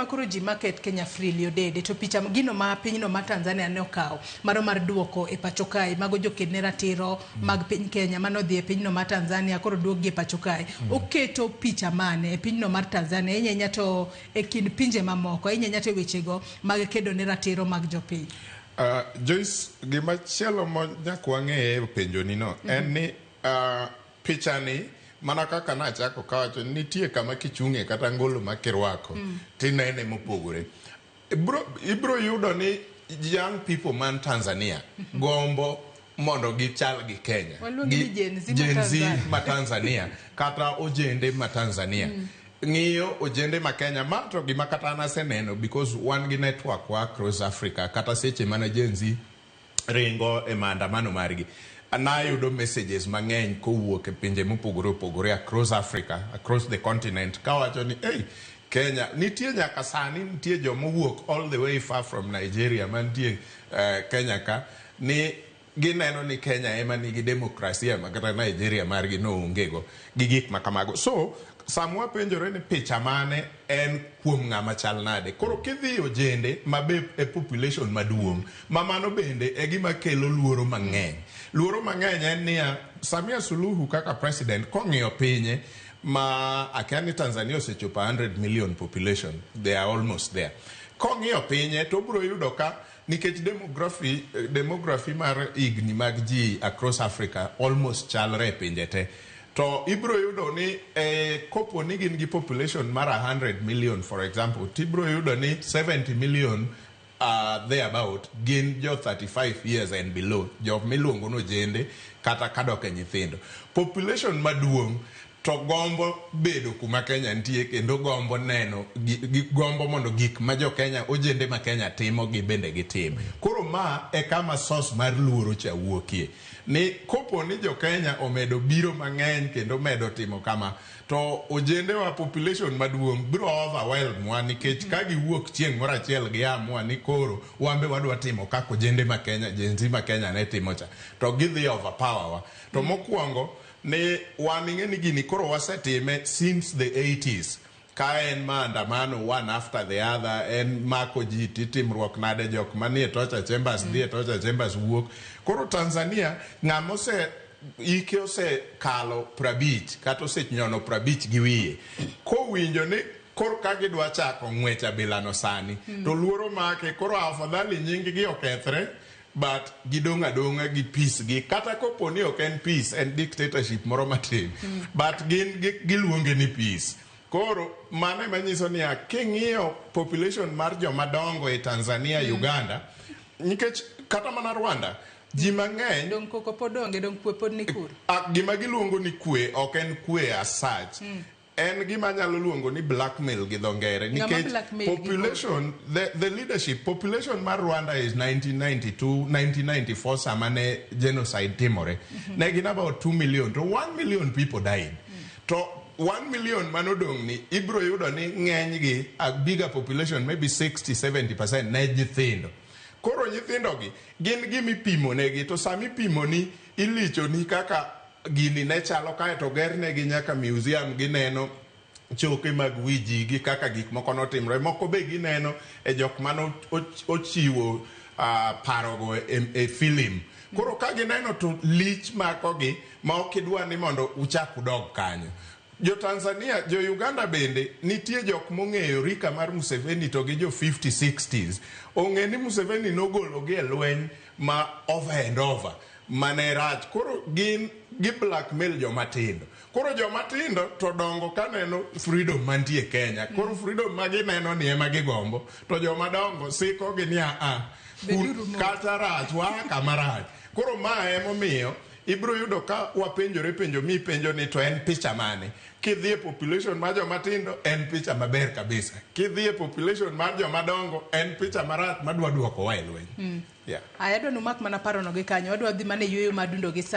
koro ji market Kenya freely odede to picha gino ma pinyno ma Tanzania ne okawo mano mar duoko e pacho kae mago joked ne ratiro mag piny Kenya mane odhi e pinyno ma Tanzania koro duokgi e pacho kae oketo picha mane e pinyno mar Tanzania ahinya ahinya to e kind pinje mamoko ahinya ahinya to e wechego mag kedo ne ratiro mag jopiny. Joyce, gima chielo ma nyaka wang'e e penjoni no en ni pichani mana kaka nachako kawacho nitie kama kichung'e kata ngolo ma kirwako tinene mopogore. Ibro yudo ni young people man Tanzania gombo mondo gichal gi Kenya. Waluongi ni Gen Z ma Gen Z Tanzania. ma Tanzania kata ojende ma Tanzania. Ng'iyo ojende ma Kenya ma to gima kata an aseneno because wan gi network wa across Africa kata seche mana Gen Z ringo e maandamano margi. Nayudo messages mang'eny kowuok e pinje mopogore opogore across Africa, across the continent kawacho ni hey, Kenya nitie nyaka sani nitie jomowuok all the way far from Nigeria mantie Kenya ka ni gineno ni Kenya ema nigi demokrasia ma kata Nigeria margi no onge go gi gik ma kamago. So sama wapenjore ni picha mane en kuom ng'ama chal nade. Koro kidhi ojende ma be e population maduong' ma mano bende e gima kelo luoro mang'eny. Luoro mang'eny en niya, Samia Suluhu kaka president kong'iyo pinye ma akia ni Tanzania osechopo 100 million population, they are almost there. Kong'iyo pinye to obiro yudo ka nikech demography mar higni mag ji across Africa almost chalre e pinje te. To ibiro yudo ni kopo ni gin gi population mar 100 million for example, tibiro yudo ni 70 million thereabout gin jo 35 years and below, jok miluongo ni ojende kata kadok e nyithindo. Population maduong' to gombo bedo kuma Kenya nitie kendo gombo neno gombo mondo gik ma jo Kenya ojende ma Kenya timo gi bende gitim. Koro ma e kama source mar luoro cha wuokie. Ni kopo ni jo Kenya omedo biro mang'eny kendo medo timo kama to ojende wa population maduong' biro overwhelm wa nikech ka giwuok chieng' moro achiel giamua ni koro wan be wadwa timo kaka ojende ma Kenya Gen Z ma Kenya ne timo cha to gidhi overpower wa. To mokwongo ni wan ing'e ni gini koro wasetime since the 80s ka en maandamano one after the other en mako ji titimruok nade jok manie torture chambers dhi e torture chambers wuok koro Tanzania ng'ama ose ike osekalo 50 kata osenyono 50 gi wiye kowinjo ni koro ka gidwa chako ng'wech abilano sani to luoro make koro afadhali nying gi okethre but gidong' adong'a gi peace gi kata kopo ni ok en peace en dictatorship moro matin but gin giluonge ni peace. Koro mano ema nyiso niya king'iyo population mar joma dongo e Tanzania, Uganda nikech kata mana Rwanda ji mang'eny Dong koko pod onge, dong kwe pod ni kuro. Gima giluongo ni kwe ok en kwe as such. En gima anyalo luongo ni blackmail gi dho ngere Ng'ama nikech blackmail gi population the leadership population mar Rwanda is 1992 1994 sama ne genocide timore ne gin about 2 million to 1 million people died to 1 million manodong' ni ibro yudo ni ng'eny gi a bigger population maybe 60 70% ne nyithindo. Koro nyithindo gi gin gimipimo negi to sami ipimo ni ilichoni kaka gini ne chalo kae to gernegi nyaka museum gineno choke mag wi ji gi kaka gik moko notimore moko be gineno e jok mane ochiwo parogo e film. Koro ka gineno to lich makogi ma ok idwa ni mondo uchak udog kanyo. Jo Tanzania, jo Uganda bende nitie jok mong'eyo rika mar Museveni to gi jo 50 60s ong'e ni Museveni nogologi e lweny ma over and over mane rach. Koro gin gi blackmail joma tindo. Koro joma tindo to dongo kaneno freedom mantie Kenya. Koro freedom ma gineno ni ema gigombo to joma dongo siko gi ni a Beduru mos. Kata rach waa kama rach. Koro ma emomiyo ibiro yudo ka wapenjore penjo mipenjo ni to en picha mane. Kidhi e population mar joma tindo en picha maber kabisa. Kidhi e population mar joma dongo en picha marach madwa duokowa e lweny. Yeah. Aya adwa numak mana parono gi kanyo. Wadwa dhi mana e yueyo mar dundo gi